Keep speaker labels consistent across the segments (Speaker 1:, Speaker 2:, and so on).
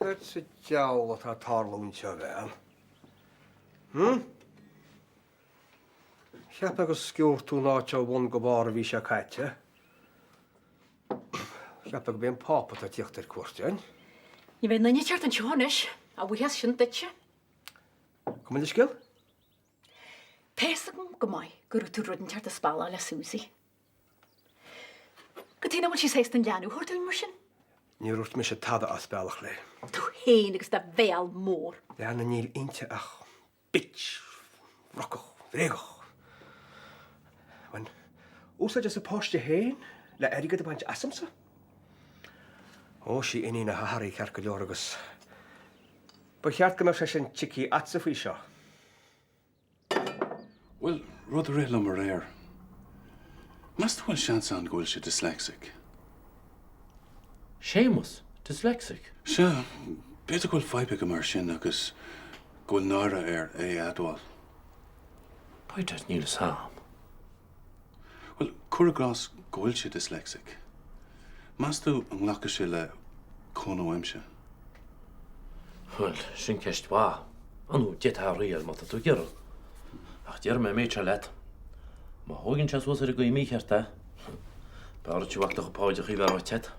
Speaker 1: Céard sa diabhal atá ag tarlú anseo, a bhean? Hm? Cheap mé gur sciúr tú an áit ó bhun go barr an mhí seo caite. Cheap mé gurb é an Pápa atá ag tíocht ar cuairt orainn.
Speaker 2: Ní bheidh aon duine ag teacht anseo anois, a bhuíochas sin duitse.
Speaker 1: Gabh mo leithscéal?
Speaker 2: Tá fhios agam go maith go raibh tú rud inteacht as bealach le Susie. Cad chuige nach bhfuil sí sásta an leanbh a thabhairt dúinn mar sin?
Speaker 1: Níor dhúirt mise tada as bealach léi.
Speaker 2: Tú féin agus do bhéal mór.
Speaker 1: Bean a níl inti ach bitch bhrocach bhréagach. Bhain úsáid as a páiste féin le airgead a bhaint asamsa? Ó, sí iníon a hathar í ceart go leor agus ba cheart go mbeadh sé sin tuigthe a'dsa faoi seo.
Speaker 3: Bhuel, rud a rith liom aréir. Meas tú bhfuil seans ann go bhfuil sé dyslexic?
Speaker 4: Séamus, dyslexic?
Speaker 3: Sea, b'fhéidir go bhfuil fadhb aige mar sin agus go bhfuil náire air é a admháil.
Speaker 4: B'fhéidir, níl fhios a'm.
Speaker 3: Bhuel, cuir i gcás go bhfuil sé dyslexic. Meas tú an nglacfaidh sé le cúnamh uaimse?
Speaker 4: Bhuel, sin ceist mhaith. Ar ndóigh, d'fhéadfá a thriail má tá tú ag iarraidh. Ach déarfaidh mé an méid seo leat, má thóigeann sé suas ar an gcaoi mícheart é, b'fhearr duit a mhac do chuid paidreachaí a bheith ráite agat.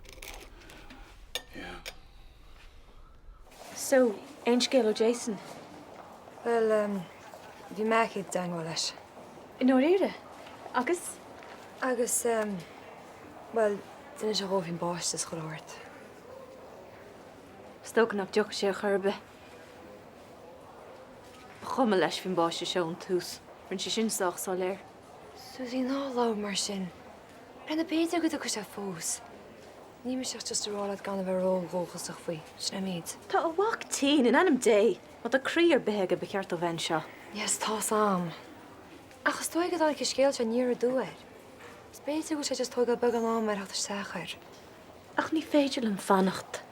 Speaker 3: Yeah.
Speaker 5: So, aon scéal ó Jason?
Speaker 6: Bhuel, em, bhí Mac i dteangmháil leis.
Speaker 5: I ndáiríre? Agus?
Speaker 6: Agus, em, bhuel, d'inis sé dhó faoin bpáiste is chuile shórt.
Speaker 5: Is dócha nach dtiocfaidh sé ar chor ar bith. Ba chuma leis faoin bpáiste seo ón tús. Rinne sé sin sách soiléir.
Speaker 6: Susie, ná labhair mar sin. Brenna, b'fhéidir go dtiocfaidh sé fós. Níl mise ach just a rá leat gan a bheith ró-dhóchasach faoi. Sin é an méid.
Speaker 5: Tá a mhac tinn, in ainm Dé! Má tá croí ar bith aige ba cheart dó bheith anseo.
Speaker 6: Yes, tá's a'm. Ach is dóigh go dtáinig an scéal seo aniar aduaidh air. Is b'fhéidir go bhfuil sé just tógáil beagán ama air theacht isteach air.
Speaker 5: Ach ní féidir liom fanacht.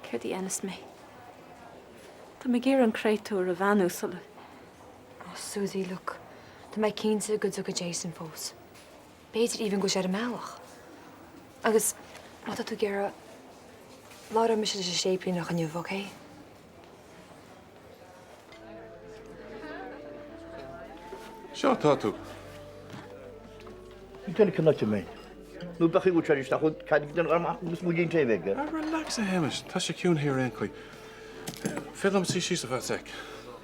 Speaker 5: Céard a dhéanfas mé? Tá mé ag iarraidh an créatúr a bheannú sula.
Speaker 6: Oh Susie, look, tá mé cinnte go dtiocfaidh Jason fós. B'fhéidir even go bhfuil sé ar an mbealach. Agus má tá tú ag iarraidh, labhróidh mise leis an séiplíneach inniu, ok?
Speaker 3: Seo tá tú.
Speaker 7: Ní duine cnoite mé. Nó beadh i bhfad isteach ó cead den amach agus muid an taobh aige.
Speaker 3: Ah, relax a Shéamais, tá sé ciúin thiar ar aon chaoi. Féidir liom suí síos ar feadh sec?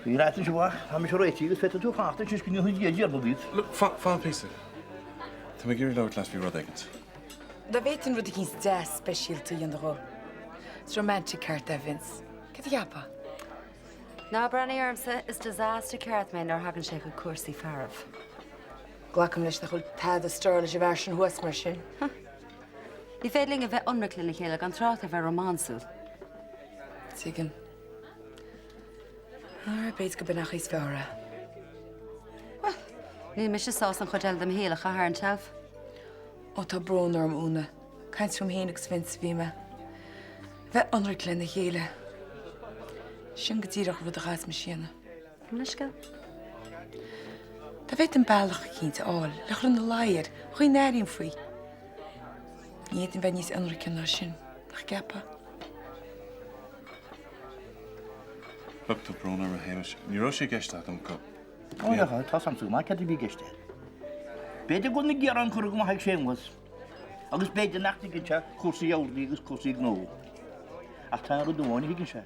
Speaker 7: Bhí leat anseo, tá mise réitithe agus féadfaidh tú fanacht ansin go ndéanfaidh Dia dearmad díot.
Speaker 3: Look, fan, fan píosa. Tá mé ag iarraidh labhairt leat faoi rud éigint.
Speaker 8: Dá bhféadfainn rud eicínt deas speisialta a dhéanamh dhó. Is romantic ceart é, Vince. Céard a cheapfá?
Speaker 9: Ná breathnaigh ormsa, is disaster ceart mé nuair a thagann sé chuig cúrsaí fearaibh.
Speaker 8: Glacaim leis nach bhfuil tada ag stir leis an bhfear sin thuas mar sin.
Speaker 9: Ní féidir linn a bheith ionraic lena chéile gan trácht ar bheith rómánsúil.
Speaker 8: Tuigim. Alright, b'fhéidir go b'in an chaoi is fearr é.
Speaker 9: Bhuel, níl mise sásta an chuid eile de mo shaol a chaitheamh ar an tseilf.
Speaker 8: Ó, tá brón orm, Úna. Caint fúm féin agus Vince a bhí mé. A bheith ionraic lena chéile. Sin go díreach an rud a chaithfeas mise a dhéanamh.
Speaker 9: An leithscéal?
Speaker 8: Dá bhféadfainn bealach eicínt a fháil le chur ina luí air an chaoi a n-airím faoi. Ní fhéadfainn bheith níos ionraice ná sin, nach gceapfá?
Speaker 3: Look, tá brón orm a Shéamais. Ní raibh sé i gceist agam go.
Speaker 7: Ó, tá's a'msa go maith céard a bhí i gceist air. B'fhéidir go bhfuil na gearáin curtha go maith ag Séamus, agus b'fhéidir nach dtuigeann sé cúrsaí oird agus cúrsaí gnó. Ach tá aon rud amháin a thuigeann sé.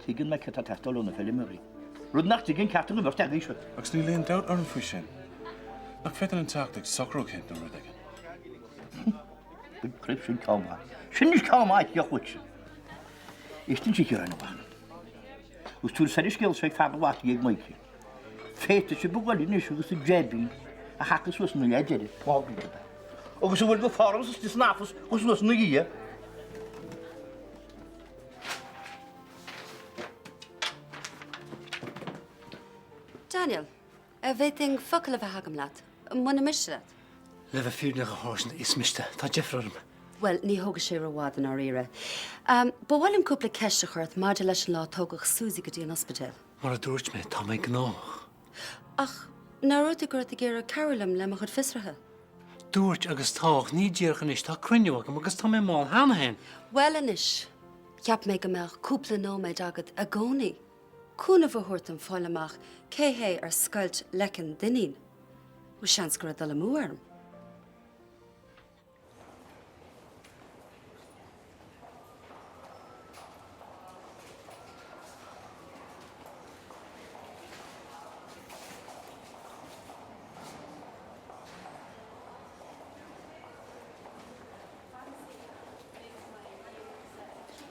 Speaker 7: Tuigeann mé céard atá ag teastáil ó na feilméaraí. Rud nach dtuigeann ceachtar den bheirt agaibhse.
Speaker 3: Agus níl aon dabht orm faoi sin. Nach féidir linn teacht ag socrú eicínt nó rud éigin?
Speaker 7: Crib, sin ceann maith. Sin is ceann maith a dhuitse. Éist anois a Chiaráin, a mhac. Agus tabhair soir an scéal seo ag fear an bhata ag Michael. Féadfaidh sibh a ghoil anois agus an jaibín a shacadh suas ina leath deiridh, má thograíonn sibh é. Agus a bhfuil go formas istigh san office agus suas ina dhiaidh.
Speaker 9: Daniel, an bhféadfainn focal a bheith agam leat? Muna miste leat?
Speaker 10: Le bheith fírinneach a Sháirsint, is miste. Tá deifir orm.
Speaker 9: Bhuel, ní thógfaidh sé rófhada i ndáiríre. Ba mhaith liom cúpla ceist a chur ort maidir leis an lá a tógadh Susie go dtí an ospidéal.
Speaker 10: Mar a dúirt mé, tá mé gnóthach.
Speaker 9: Ach nár dhúirt tú go raibh tú ag iarraidh cabhrú liom le mo chuid fiosruithe?
Speaker 10: Dúirt agus tá, ach ní díreach anois, tá cruinniú agam agus tá mé mall cheana féin.
Speaker 9: Bhuel anois. Cheap mé go mbeadh cúpla nóiméad agat i gcónaí. Cúnamh a thabhairt dom fáil amach cé hé ar scoilt leiceann d'iníon. Bhuel, seans go raibh dul amú orm.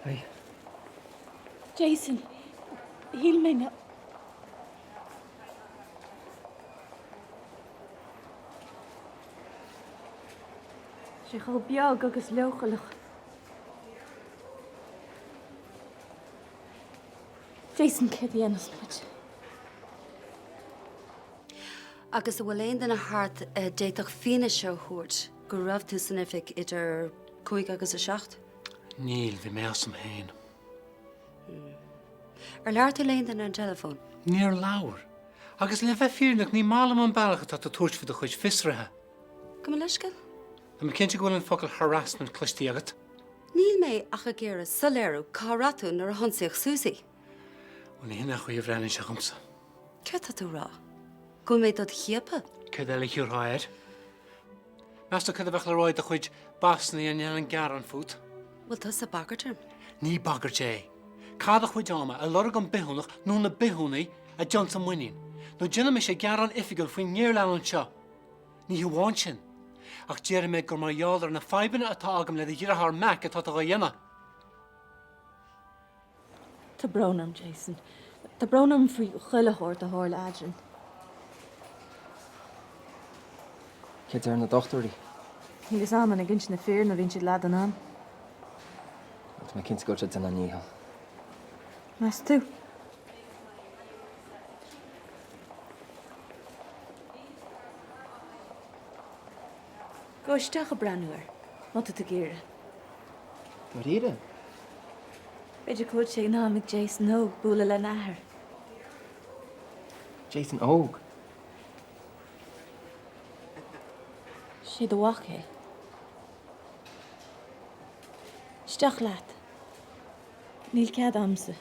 Speaker 1: Hey.
Speaker 5: Jason, shíl mé na. Sé chomh beag agus leochaileach. Jason, céard a dhéanfas muid?
Speaker 9: Agus an bhfuil aon duine thart a d'fhéadfadh fianaise a thabhairt go raibh tú san oifig idir cúig agus a seacht?
Speaker 10: Níl, bhí mé asam féin.
Speaker 9: Ar labhair tú le aon duine ar an teileafón?
Speaker 10: Níor labhair. Agus le bheith fírinneach, ní maith liom an bealach atá tú ag tabhairt faoi do chuid fiosruithe.
Speaker 9: Gabh mo leithscéal.
Speaker 10: Tá mé cinnte go bhfuil an focal harassment cloiste agat.
Speaker 9: Níl mé ach ag iarraidh soiléiriú cá raibh tú nuair a hionsaíodh Suzy.
Speaker 10: Bhuel, ní hin an chaoi a bhreathnaíonn sé dhomsa.
Speaker 9: Céard tá tú a rá? Go bhfuil mé dod chiapadh?
Speaker 10: Céard eile a thiúrfá air? Meas tú céard a bheadh le rá ag do chuid bossanna dá ndéanfainn gearán fút?
Speaker 9: Bhfuil tusa ag bagairt orm?
Speaker 10: Ní bagairt é. Caith do chuid ama ag lorg an bithiúnach nó na bithiúnaigh a d'ionsaigh m'iníon, nó déanfaidh mise gearán oifigiúil faoin ngéarleanúint seo. Ní hamháin sin, ach déarfaidh mé gur mar gheall ar na fadhbanna atá agam le do dheartháir Mac atá tú á dhéanamh.
Speaker 5: Tá brón orm, Jason. Tá brón orm faoi chuile shórt a tharla eadrainn.
Speaker 11: Céard a deir na dochtúirí?
Speaker 5: Níl fhios a'm an ag inse na fírinne a bhíonn siad leath den am.
Speaker 11: Bhuel, tá mé cinnte go bhfuil siad ag déanamh a ndícheall.
Speaker 5: Meas tú? Gabh isteach ag breathnú air, má tá tú ag iarraidh.
Speaker 11: Dáiríre?
Speaker 5: B'fhéidir go bhfuil sé in am ag Jason óg bualadh lena athair.
Speaker 11: Jason óg?
Speaker 5: Sé do mhac é. Isteach leat. Níl cead a'msa.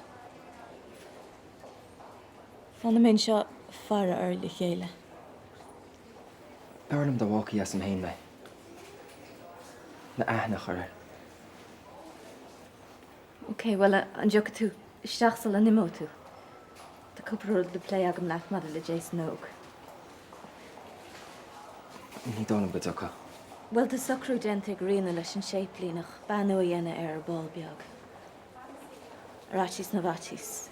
Speaker 5: Fanfaidh mé anseo ag faire oraibh le chéile.
Speaker 11: B'fhearr liom dá bhfágfaí asam féin mé. Le aithne a chur air.
Speaker 5: Ok, bhuel, an dtiocfaidh tú isteach sula n-imeoidh tú? Tá cúpla rud le plé agam leat maidir le Jason óg.
Speaker 11: Ní dóigh liom go dtiocfaidh.
Speaker 5: Bhuel, tá socrú déanta ag Ríona leis an séiplíneach beannú a dhéanamh air ar ball beag. Ar fhaitíos na bhfaitíos.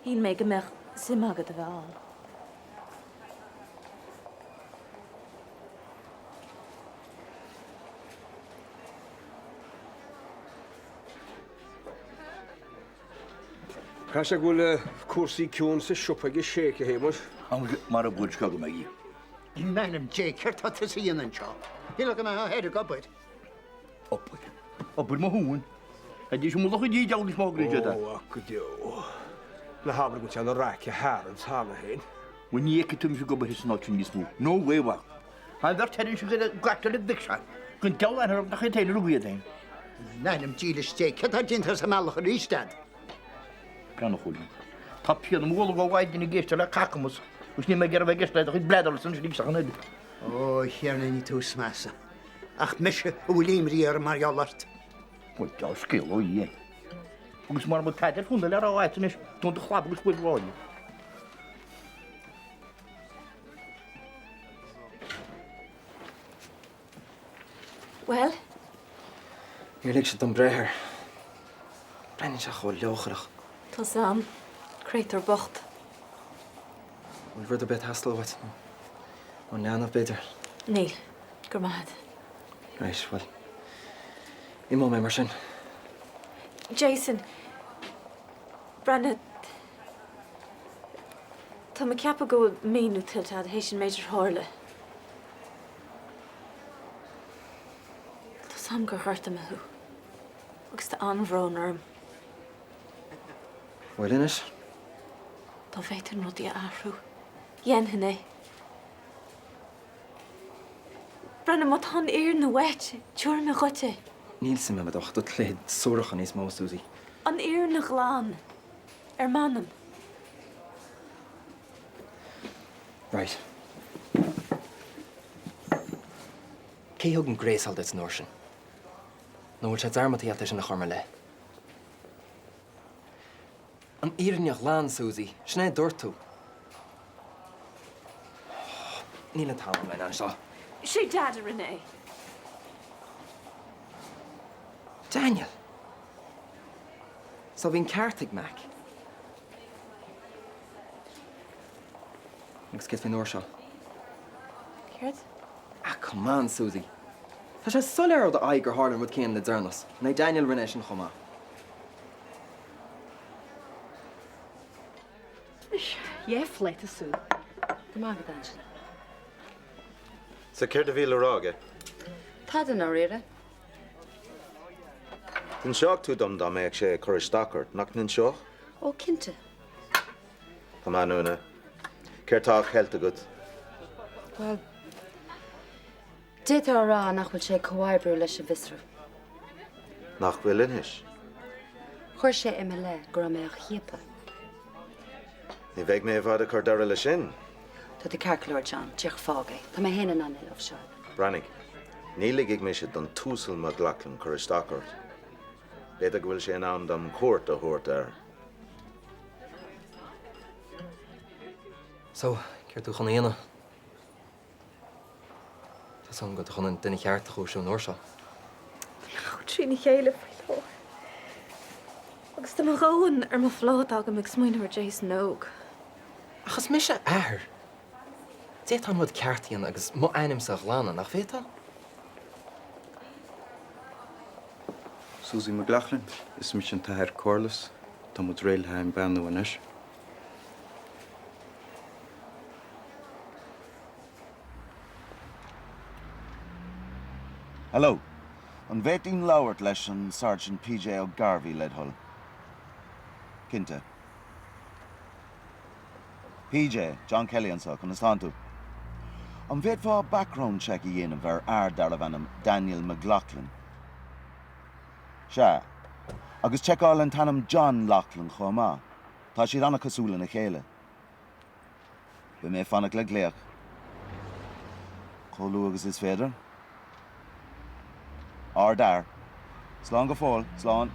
Speaker 5: Shíl mé go mbeadh suim agat a bheith ann.
Speaker 1: Caithfidh sé go bhfuil cúrsaí ciúin sa siopa ag a sé, a Shéamuis.
Speaker 7: Mara bhfuil seo go mbeidh.
Speaker 12: I m'ainm Dé, céard tá tusa a dhéanamh anseo? Shílfeá go mbeifeá thoir ag obair.
Speaker 7: Obair. Obair mo thóin. A dís mullach a dí deabhal is má gríde.
Speaker 1: Ó, go deo. Ná habair go bhfuil sé ina raic a shearad cheana féin.
Speaker 7: Bhuel ní fheicfidh tú mise ag obair san áit sin níos mó. No way, mhac. Tá an bheirt thairis ag gach uile mhic seo. Gan deabhal aithne orthu nach iad féin a rug iad féin.
Speaker 12: In ainm dílis Dé, céard tá déanta sa mbealach arís, Dad?
Speaker 7: Breathnaigh, a Chóilín. Tá pian i mo bholg ó mhaidin ag éisteacht le cacamas agus níl mé ag iarraidh bheith ag éisteacht le do chuid blathers anois arís ach an oiread.
Speaker 12: Ó, a Thiarna, ní tú is measa. Ach mise a bhfuil imní orm mar gheall ort.
Speaker 7: Bhuel, dea-scéal ó Dhia é. Agus mura bhfuil tada ar fónamh le rá agat anois, dún do chlab agus buail abhaile.
Speaker 5: Bhuel?
Speaker 11: Níor lig siad dom breith air. Breathnaíonn sé chomh leochaileach.
Speaker 5: Tá's a'm. Créatúr bocht.
Speaker 11: Bhfuil rud ar bith ag teastáil uait? Ón leanbh, b'fhéidir?
Speaker 5: Níl. Go raibh maith agat.
Speaker 11: Right, bhuel, imeoidh mé mar sin.
Speaker 5: Jason, breathnaigh, tá mé ag ceapadh go bhfuil míniú tuillte agat théis an méid ar tharla. Tá's a'm gur ghortaigh mé thú. Agus tá an-bhrón orm.
Speaker 11: Bhfuil anois?
Speaker 5: Dá bhféadfainn rudaí a athrú, dhéanfainn é. Breathnaigh, má tá an fhírinne uait, tabharfaidh mé dhuit é.
Speaker 11: Níl suim agam i do chluichí suaracha níos mó, Susie.
Speaker 5: An fhírinne ghlan. Ar m'anam.
Speaker 11: Right. Cé thug an gréasáil duit an uair sin? Nó bhfuil sé dearmadta agat é sin a chur i mo leith? An fhírinne ghlan, Susie. Sin é a dúirt tú. Níl an t-am agam lena seo.
Speaker 5: Sé Dad a rinne é.
Speaker 11: Daniel! So bhí an ceart ag Mac. Agus céard faoin uair seo?
Speaker 5: Céard?
Speaker 11: Ah, come on, Susie. Tá sé soiléir ó do aghaidh gur tharla an rud céanna le deireanas. An é Daniel a rinne é sin chomh maith?
Speaker 2: Anois, dhá phláta sú.
Speaker 9: Go maith agat, Angela.
Speaker 13: So céard a bhí le rá aige?
Speaker 9: Tada i ndáiríre.
Speaker 13: D'inseodh tú dom dá mbeadh sé ag cur isteach ort, nach n-inseodh?
Speaker 9: Ó, cinnte.
Speaker 13: Go maith, Úna. Céard tá á cheilt agat?
Speaker 9: Bhuel, d'fhéadfá a rá nach bhfuil sé ag comhoibriú leis an bhfiosrú.
Speaker 13: Nach bhfuil anois?
Speaker 9: Chuir sé i mo leith go raibh mé á chiapadh.
Speaker 13: Ní bheidh mé i bhfad ag cur deireadh leis sin.
Speaker 9: Tá tú ceart go leor, John. Díreach fág é. Tá mé féin in ann é a láimhseáil.
Speaker 13: Breathnaigh, ní ligfidh mise don tUasal McLaughlin cur isteach ort. B'fhéidir go bhfuil sé in am dom cuairt a thabhairt air.
Speaker 11: So, céard tá tú chun a dhéanamh? Tá 's agam go bhfuil tú chun an duine ceart a chúisiú an uair seo.
Speaker 5: Tá mé chomh trína chéile faoi láthair. Agus tá mo dhóthain ar mo phláta agam ag smaoineamh ar Jason óg.
Speaker 11: Ach is mise a athair. D'fhéadfá an rud ceart a dhéanamh agus m'ainmse a ghlanadh, nach bhféadfá?
Speaker 14: Susie McLaughlin, Is mise an tAthair Corless. Tá muid réidh le haghaidh an beannú anois.
Speaker 13: Hello. An bhféadfainn labhairt leis an Sergeant PJ O'Garvey, led thoil? Cinnte. PJ, John Kelly anseo, conas tánn tú? An bhféadfá background check a dhéanamh ar fhear darbh ainm Daniel McLaughlin? Sea. Agus seiceáil an t-ainm John Loughlin chomh maith. Tá siad an-chosúil lena chéile. Beidh mé ag fanacht le glaoch. Chomh luath agus is féidir. Ardfhear. Slán go fóill. Slán.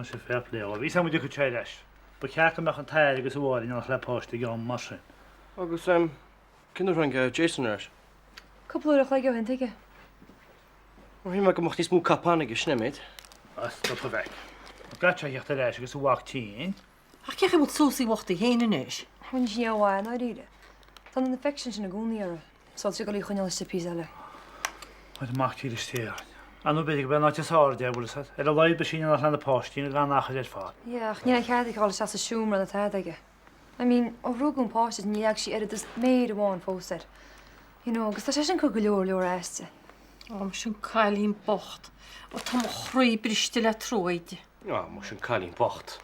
Speaker 15: muise fair play dhó. Bhí 's agam go dtiocfadh sé ar ais. Ba cheart go mbeadh an t-athair agus an mháthair in éineacht le páiste ag am mar sin.
Speaker 1: Agus em, cén uair a tháinig Jason ar ais?
Speaker 6: Cúpla uair a chloig ó shin, tuige?
Speaker 1: Ó shíl mé go mbeadh níos mó cupán aige sin, a mhéid.
Speaker 15: Á stop a mhac. An gcaithfidh sé a theacht ar ais agus a mhac tinn?
Speaker 16: Ach cén chaoi a bhfuil Susie bhocht í féin anois?
Speaker 6: Bhuel ní rómhaith, i ndáiríre. Tá an infection sin i gcónaí uirthi. So tá sé ag dul í a choinneáil istigh píosa eile.
Speaker 15: Chuir mac tíre isteach. Ar ndóigh b'fhéidir gurb é an áit is airde é, bhfuil fhios agat. Ar a laghad beidh sí in éineacht lena páistí nó gan achar ar fad.
Speaker 6: Yeah, ach níl aon chead aici a dhul isteach sa seomra ná tada aige. I mean, ó rugadh an páiste níor leag sí oiread is méar amháin fós air. You know, agus tá sé sin ag cur go leor leor aisti.
Speaker 16: Ó, muise an cailín bocht. Ó, tá mo chroí briste le truaí di.
Speaker 1: Á, muise an cailín bocht.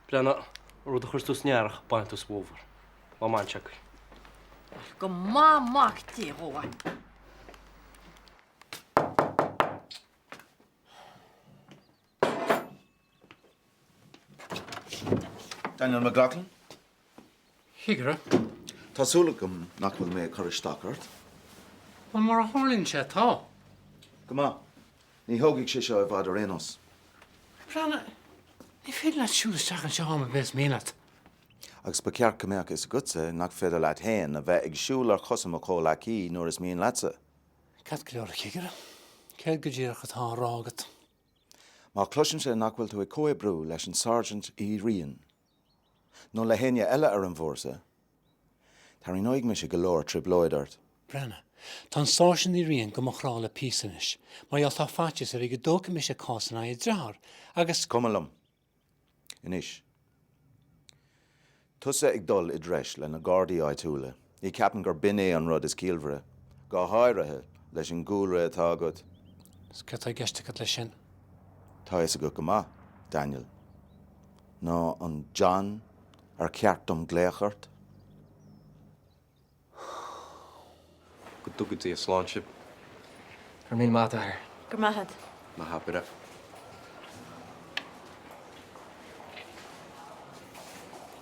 Speaker 1: Breathnaigh, an rud a chuireas tú san earrach, bainfidh tú sa bhfómhar. Lá maith anseo agaibh.
Speaker 16: Go maith mac Dé dhó é.
Speaker 13: Daniel McLaughlin?
Speaker 10: Cigire.
Speaker 13: Tá súil agam nach bhfuil mé ag cur isteach ort.
Speaker 10: Bhuel, mar a tharlaíonn sé, tá.
Speaker 13: Go maith. Ní thógfaidh sé seo i bhfad ar aon nós.
Speaker 10: Breathnaigh, ní féidir leat siúl isteach anseo am ar bith is mian leat.
Speaker 13: Agus ba cheart go mbeadh a fhios agatsa nach féidir leat féin a bheith ag siúl ar chosa mo chomhleacaí nuair is mian leatsa.
Speaker 10: Ceart go leor, a Chigire. Céard go díreach atá á rá agat?
Speaker 13: Má chloisimse nach bhfuil tú ag comhoibriú leis an Sáirsint Uí Riain, nó le héinne eile ar an bhfórsa, tarraingeoidh mise go leor trioblóid ort.
Speaker 10: Breathnaigh, tá an Sáirsint Ní Riain go mo chrá le píosa anois, mar gheall tá faitíos uirthi go dtógfaidh mise cás in aghaidh a dearthár, agus.
Speaker 13: Cuma liom. Anois. Tusa ag dul i dtreis le na Gardaí áitiúla, ní cheapaim gur b'in é an rud is ciallmhaire, go háirithe leis an gcúlra atá agat.
Speaker 10: Is céard tá i gceist agat leis sin?
Speaker 13: Tá a fhios agat go maith, Daniel. Nó an John ar cheart dom glaoch ort?
Speaker 14: Go dtuga Dia slán sibh.
Speaker 11: Go raibh míle maith agat, a Athair.
Speaker 5: Go raibh maith agat.
Speaker 14: Ná habair é.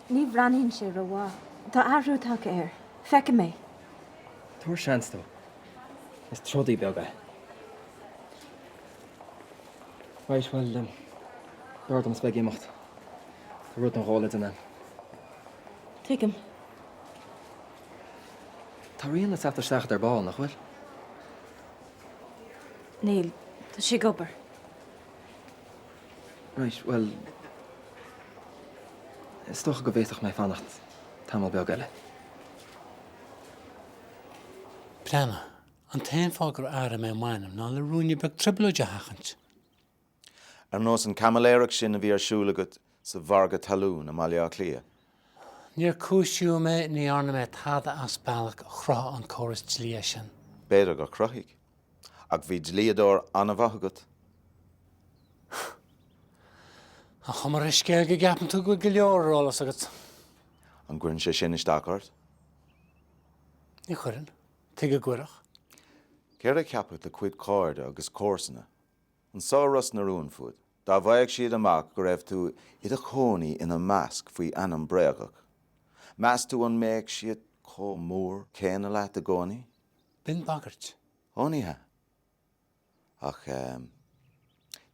Speaker 5: Ní bhreathnaíonn sé rómhaith. Tá athrú tagtha air. Feicim é.
Speaker 11: Tabhair seans dó. Is trodaí beag é. Right, bhuel, b'fhearr dom a bheith ag imeacht. Tá rud nó dhó le déanamh.
Speaker 5: Tuigim.
Speaker 11: Tá Ríona le teacht isteach ar ball, nach bhfuil?
Speaker 5: Níl, tá sí ag obair.
Speaker 11: Right, bhuel, is dócha go bhféadfadh mé fanacht tamall beag eile.
Speaker 10: Breathnaigh, an t-aon fáth gur athraigh mé m'ainm ná le ruainne beag trioblóide a sheachaint.
Speaker 13: Ar nós an caimiléireacht sin a bhí ar siúl agat sa mhargadh talún i mBaile Átha Cliath.
Speaker 10: Níor cúisíodh mé, ní dhearna mé tada as bealach, chruthaigh an córas dlí é sin.
Speaker 13: B'fhéidir gur chruthaigh, ach bhí dlíodóir an-mhaith agat.
Speaker 10: An chuma ar an scéal go gceapann tú go bhfuil go leor ar eolas agat.
Speaker 13: An gcuireann sé sin isteach ort?
Speaker 10: Ní chuireann. Tuige go gcuirfeadh?
Speaker 13: Céard a cheapfadh do chuid cairde agus comharsana Anso i Ros na Rún fút, dá bhfaigheadh siad amach go raibh tú i do chónaí ina measc faoi ainm bréagach, meas tú an mbeadh siad chomh mór céanna leat i gcónaí?
Speaker 10: B'in bagairt.
Speaker 13: Ó ní hea. Ach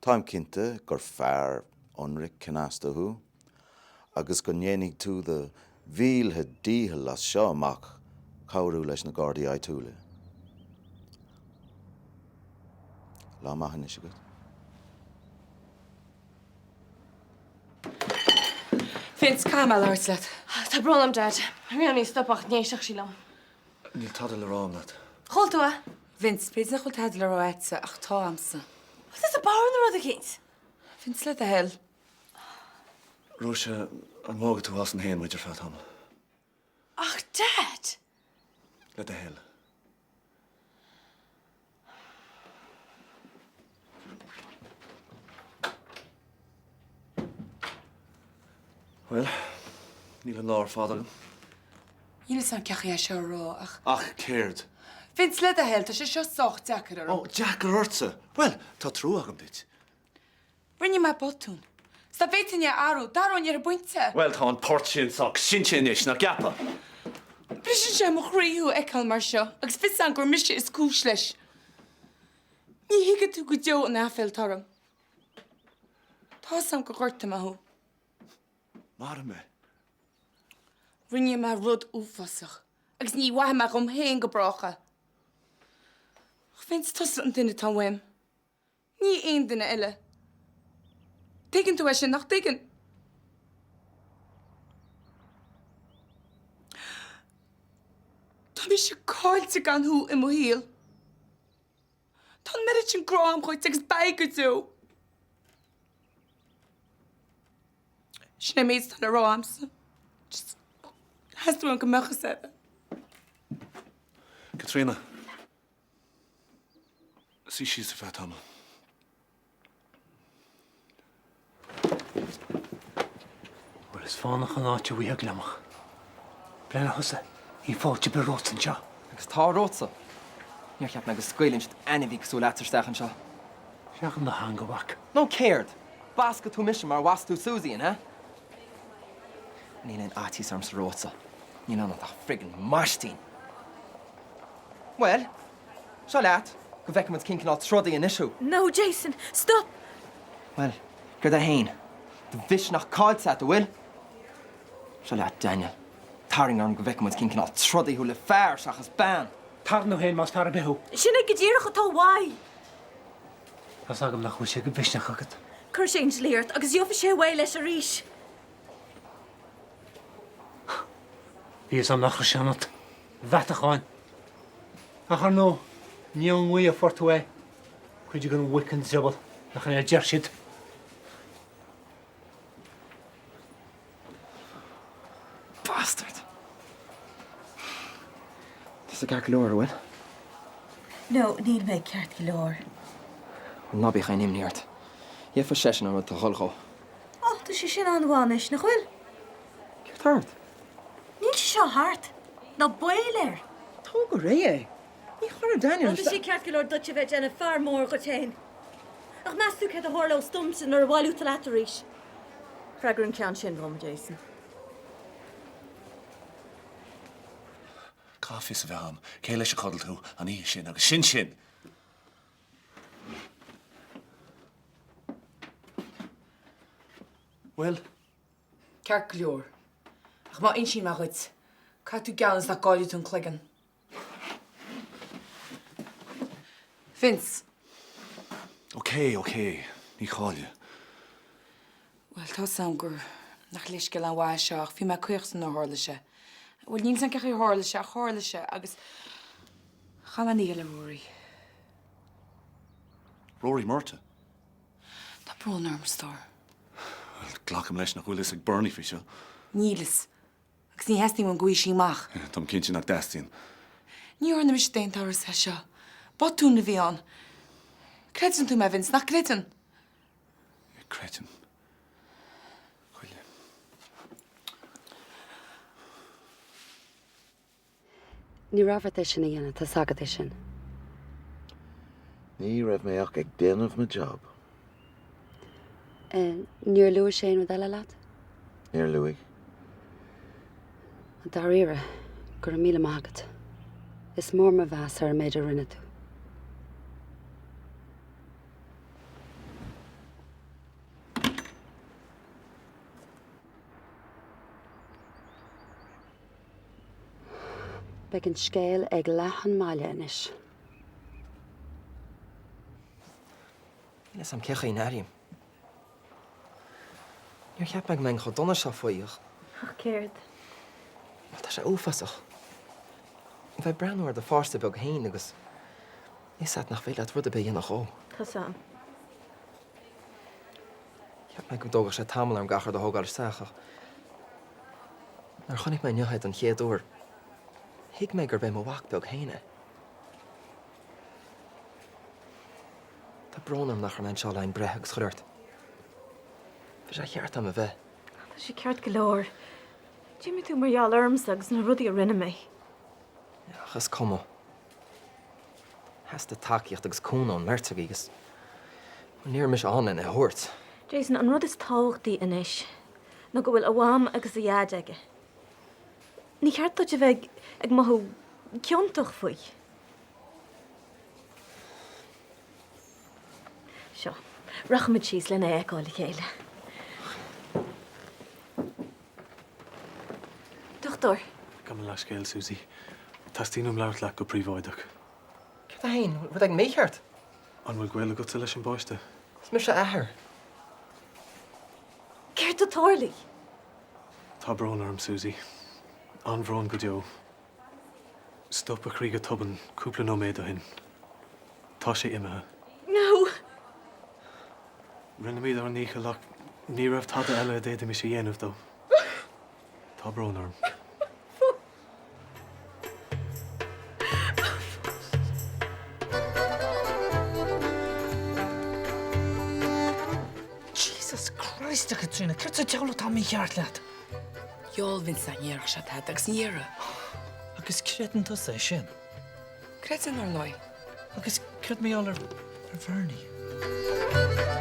Speaker 13: táim cinnte gur fear ionraic cneasta thú agus go ndéanfaidh tú do mhíle dícheall as seo amach cabhrú leis na Gardaí áitiúla. Lá maith anois agat.
Speaker 8: Vince, caithfidh mé labhairt leat.
Speaker 5: Tá brón orm, Dad. Bhí mé ag stopadh ach ní éistfeadh sí liom.
Speaker 3: Níl tada le rá agam leat.
Speaker 5: Chuala tú é?
Speaker 8: Vince, b'fhéidir nach bhfuil tada le rá agatsa ach tá agamsa.
Speaker 5: Tá tusa bodhar nó rud eicínt.
Speaker 8: Vince, le do thoil.
Speaker 3: Róise, an bhfágfaidh tú asainn féin muid ar feadh tamaill?
Speaker 5: Ach Dad!
Speaker 3: Le do thoil. Bhuel, níl an lá ar fad agam.
Speaker 8: Níl fhios agam cén chaoi é seo a rá ach.
Speaker 3: Ach céard?
Speaker 8: Vince, le do thoil, tá sé seo sách deacair orm.
Speaker 3: Ó, deacair ortsa? Bhuel, tá trua agam duit.
Speaker 8: Rinne mé botún. 'S dá bhféadfainn é a athrú, d'athróinn ar an bpointe.
Speaker 3: Bhuel, tá an port sin sách seinnte anois, nach gceapfá?
Speaker 8: Briseann sé mo chroí thú a fheiceáil mar seo agus fios agam gur mise is cúis leis. Ní thuigfidh tú go deo an aiféal atá orm. Tá's a'm gur ghortaigh mé thú.
Speaker 3: Maraigh mé.
Speaker 8: Rinne mé rud uafásach agus ní mhaithfidh mé dhom féin go brách é. Ach Vince, tusa an duine atá uaim. Ní aon duine eile. Tuigeann tú é sin, nach dtuigeann? Tá mise caillte gan thú i mo shaol. Tá an oiread sin grá agam dhuit agus beidh go deo. Sin é an méid atá le rá agamsa. Just theastaigh uaim go mbeadh fhios agat.
Speaker 3: Caitríona. Suigh síos ar feadh tamaill.
Speaker 10: Bhuel, is fánach an áit a bhfaighfeá gliomach. Breathnaigh thusa, níl fáilte ar bith romhat anseo.
Speaker 11: Agus tá romhatsa. Níor cheap mé go scaoileann siad ainmhí cosúil leatsa isteach anseo.
Speaker 10: Seachain do theanga, a mhac.
Speaker 11: Nó céard? Bascfaidh tú mise mar a bhasc tú Suzy, an ea? Níl aon fhaitíos ormsa romhatsa. Níl ionat ach friggin' maistín. Bhuel, seo leat, go bhfeicfidh muid cén cineál trodaí anois thú.
Speaker 5: No, Jason, stop!
Speaker 11: Bhuel, céard é fhéin? Do mhisneach caillte agat, an bhfuil? Seo leat, Daniel. Tarraing orm go bhfeicfidh muid cén cineál trodaí thú le fear seachas bean!
Speaker 10: Tarraing thú fhéin más fear ar bith thú.
Speaker 5: Sin é go díreach atá uaidh!
Speaker 10: Tá's agam nach bhfuil sé de mhisneach agat.
Speaker 5: Cuirfidh sé an dlí ort agus gheobhaidh sé away leis arís.
Speaker 10: Bhí fhios a'm nach raibh sé ionat. Mheatacháin. Ach ar ndóigh, ní ón ngaoth a fuair tú é. Cuid den mhuic an drioball, nach in é a deir siad.
Speaker 11: Bastard! Tusa ceart go leor, an bhfuil?
Speaker 2: No, níl mé ceart go leor.
Speaker 11: Ná bíodh aon imní ort. Gheobhaidh seisean an rud atá ag dul dhó.
Speaker 2: Ó, tá sé sin an-mhaith anois, nach bhfuil?
Speaker 11: Céard tá ort?
Speaker 2: Níl sé seo thart. Ná baol air.
Speaker 11: Tóg go réidh é. Ní chuirfidh Daniel
Speaker 2: Bhuel, tá sé ceart go leor duit a bheith ag déanamh fear mór dhuit féin. Ach meas tú céard a tharlós domsa nuair a bhaileoidh tú leat arís? Freagair an ceann sin dhom, a Jason.
Speaker 3: Caithfidh fios a bheith agam cé leis a chodail tú an oíche sin agus sin sin! Bhuel?
Speaker 8: Ceart go leor. Ach má insíonn mé dhuit, caithfidh tú geallúint nach gcaillfidh tú an cloigeann. Vince.
Speaker 3: Ok, ok. Ní chaillfidh.
Speaker 8: Bhuel, tá's a'm gur nach leithscéal an-mhaith é seo ach bhí mé caoch nuair a tharla sé. Bhuel, níl 's a'm cén chaoi ar tharla sé ach tharla sé agus chaith mé an oíche le Rory.
Speaker 3: Rory Murtagh?
Speaker 8: Tá brón orm, a stór.
Speaker 3: Bhuel, glacaim leis nach bhfuil fhios ag Bernie faoi seo.
Speaker 8: Níl fhios. Agus ní theastaíonn uaim go bhfaighidh sí amach.
Speaker 3: Táim cinnte nach dteastaíonn.
Speaker 8: Ní dhearna mise d'aon turas é seo. Botún a bhí ann. Creideann tú mé, Vince, nach gcreideann?
Speaker 3: Creidim. Chuile.
Speaker 9: Ní raibh ort é sin a dhéanamh, tá's agat é sin.
Speaker 13: Ní raibh mé ach ag déanamh mo job.
Speaker 9: Níor luaigh sé aon rud eile leat?
Speaker 13: Níor luaigh.
Speaker 9: Dáiríre, go raibh míle maith agat. Is mór mo mheas ar an méid a rinne tú. Beidh an scéal ag leath an mbaile anois.
Speaker 11: Níl fhios a'm cén chaoi a n-airím. Níor cheap mé go mbeinn chomh dona seo faoi ach.
Speaker 5: Ach céard?
Speaker 11: Bhuel, tá sé uafásach. A bheith ag breathnú ar do pháiste beag féin agus fhios a't nach féidir leat rud ar bith a dhéanamh dhó.
Speaker 5: Tá's a'm.
Speaker 11: Cheap mé go dtógfadh sé tamall orm gach rud a thógáil isteach ach Nuair a chonaic mé inniu é don chéad uair, thuig mé gurb é mo mhac beag féin é. Tá brón orm nach raibh mé anseo le haghaidh an breith agus chuile shórt. Bhí sé ceart a'm a bheith.
Speaker 5: Tá sé ceart go leor. D'imigh tú mar gheall ormsa agus na rudaí a rinne mé.
Speaker 11: Ach is cuma. Theastaigh tacaíocht agus cúnamh ón mbeirt agaibh agus ní raibh mise ann lena thabhairt.
Speaker 5: Jason, an rud is tábhachtaí anois ná go bhfuil a mham agus a dhaid aige. Ní cheart duit a bheith ag mothú ciontach faoi. Seo. Rachaimid síos lena é a fheiceáil le chéile. Dochtúir.
Speaker 3: Gabh mo leithscéal, Susie. Teastaíonn uaim labhairt leat go príobháideach.
Speaker 11: Céard é féin? Rud éigin mícheart?
Speaker 3: An bhfuil gaol agatsa leis an bpáiste?
Speaker 11: Is mise a athair.
Speaker 5: Céard a tharlaigh?
Speaker 3: Tá brón orm, Susie. An-bhrón go deo. Stop a chroí go tobann cúpla nóiméad ó shin. Tá sé imithe.
Speaker 5: No!
Speaker 3: Rinneamid ár ndícheall ach ní raibh tada eile a d'fhéadfaimis a dhéanamh dó. Tá brón orm.
Speaker 17: Jesus Christ, a Chaitríona, céard sa diabhal atá mícheart leat?
Speaker 8: Gheall Vince nach ndéarfadh sé tada agus ní dhéarfaidh.
Speaker 17: Agus creideann tusa é sin?
Speaker 8: Creideann, ar ndóigh.
Speaker 17: Agus céard mar gheall ar Bhernie?